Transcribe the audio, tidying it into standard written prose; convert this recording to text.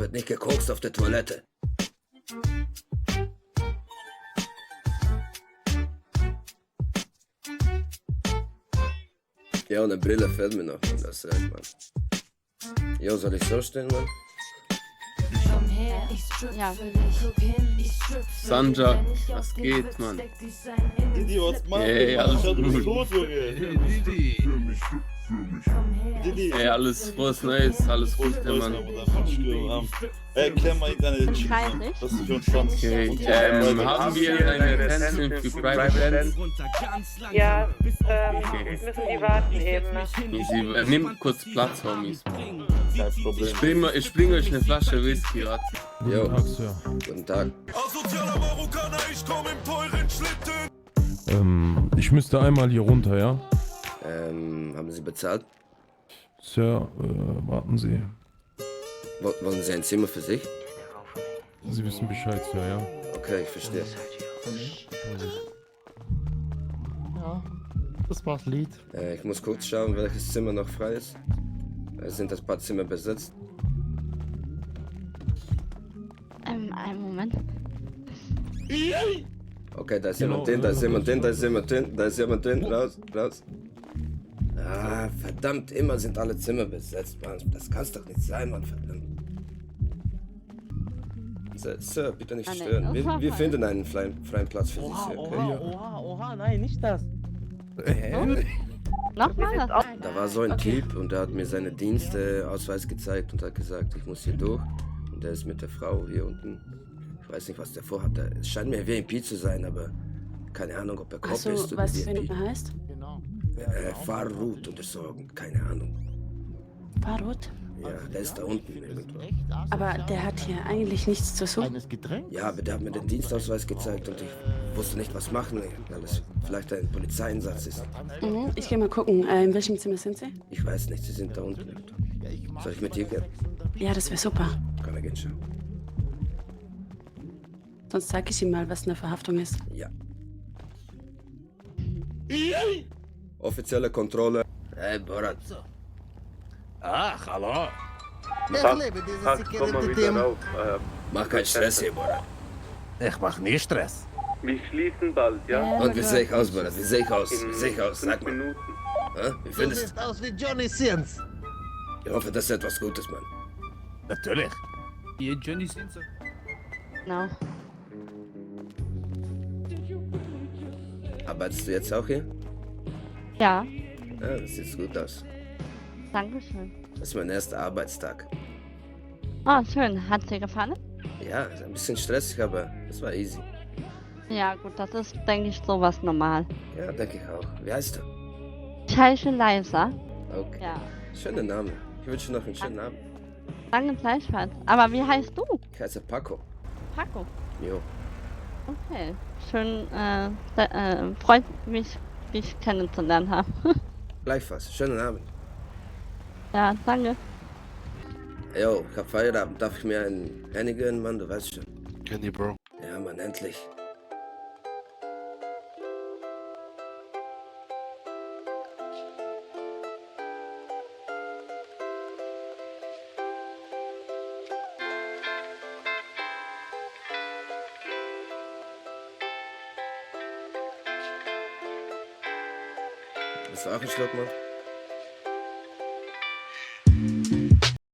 wird nicht gekokst auf der Toilette. Ja, und eine Brille fällt mir noch, Mann. Das ist Mann. Jo, soll ich so stehen, Mann? Ja. Sanja, was geht, Mann? Didi, was machst du? Ey, alles Du bist gut. tot, Junge. Didi. Ey, alles frohes Neues, alles Gute, Mann. Klär mal deine Chick, Weiß Mann. nicht. Was du für ein Schwanz. Okay, haben wir eine Retention für Private Bands? Ja, müssen die warten eben. Easy, nimm kurz Platz, Homies. Kein Problem. Ich bring euch eine Flasche Whisky, warte. Jo, Tag, Sir. guten Tag. Asozialer Marokkaner, ich komm im teuren Schlitten. Ich müsste einmal hier runter, ja? Haben Sie bezahlt? Sir, warten Sie. Wollen Sie ein Zimmer für sich? Sie wissen Bescheid, Sir, ja? Okay, ich verstehe. Ja, das war's Lied. Ich muss kurz schauen, welches Zimmer noch frei ist. Es sind ein paar Zimmer besetzt. Einen Moment. Okay, da ist jemand drin, da ist jemand drin, da ist jemand drin, da ist jemand drin. Raus, raus. Ah, verdammt, immer sind alle Zimmer besetzt, Mann. Das kann's doch nicht sein, Mann, verdammt. Sir, bitte nicht stören. Wir finden einen freien Platz für Sie, Sir, okay? Oha, nein, nicht das. Nochmal? Da war so ein Typ und der hat mir seine Dienstausweis gezeigt und hat gesagt, ich muss hier durch. Und der ist mit der Frau hier unten. Ich weiß nicht, was der vorhat. Es scheint mir VIP zu sein, aber keine Ahnung, ob er Kopf ist Achso, oder weißt du, VIP. wen er heißt? Genau. Farut oder so, keine Ahnung. Farut? Ja, der ist da unten irgendwo. Aber der hat hier eigentlich nichts zu suchen. Eines Getränk? Ja, aber der hat mir den Dienstausweis gezeigt und ich wusste nicht, was machen, weil es vielleicht ein Polizeieinsatz ist. Mhm, ich gehe mal gucken. In welchem Zimmer sind Sie? Ich weiß nicht, sie sind da unten irgendwo. Soll ich mit dir gehen? Ja, das wäre super. Komm, wir gehen schon. Sonst zeige ich ihm mal, was eine Verhaftung ist. Ja. Offizielle Kontrolle. Hey, Borat. Ach, hallo. Ich liebe diese Security-Team. Mach keinen Stress hier, Borat. Ich mach nie Stress. Wir schließen bald, ja? Und wie sehe ich aus, Borat? Wie sehe ich aus? Wie sehe ich aus? Sag mal. Minuten. Wie Du findest siehst aus wie Johnny Sins. du? Ich hoffe, das ist etwas Gutes, Mann. Natürlich. No. Arbeitest du jetzt auch hier? Ja, Ja, das sieht gut aus. Dankeschön. Das ist mein erster Arbeitstag. Oh, schön. Hat dir gefallen? Ja, ist ein bisschen stressig, aber es war easy. Ja, gut, das ist, denke ich, sowas normal. Ja, denke ich auch. Wie heißt du? Scheische Leiser. Okay. Ja. Schöner Name. Ich wünsche dir noch einen schönen Abend. Danke gleichfalls. Aber wie heißt du? Ich heiße Paco. Paco. Jo. Okay. Schön, freut mich, dich kennenzulernen haben. Gleichfalls. Schönen Abend. Ja, danke. Jo, ich hab Feierabend. Darf ich mir einen Henny gönnen, Mann? Du weißt schon. Kenny, Bro. Ja, Mann, endlich. Willst du auch einen Schluck, Mann?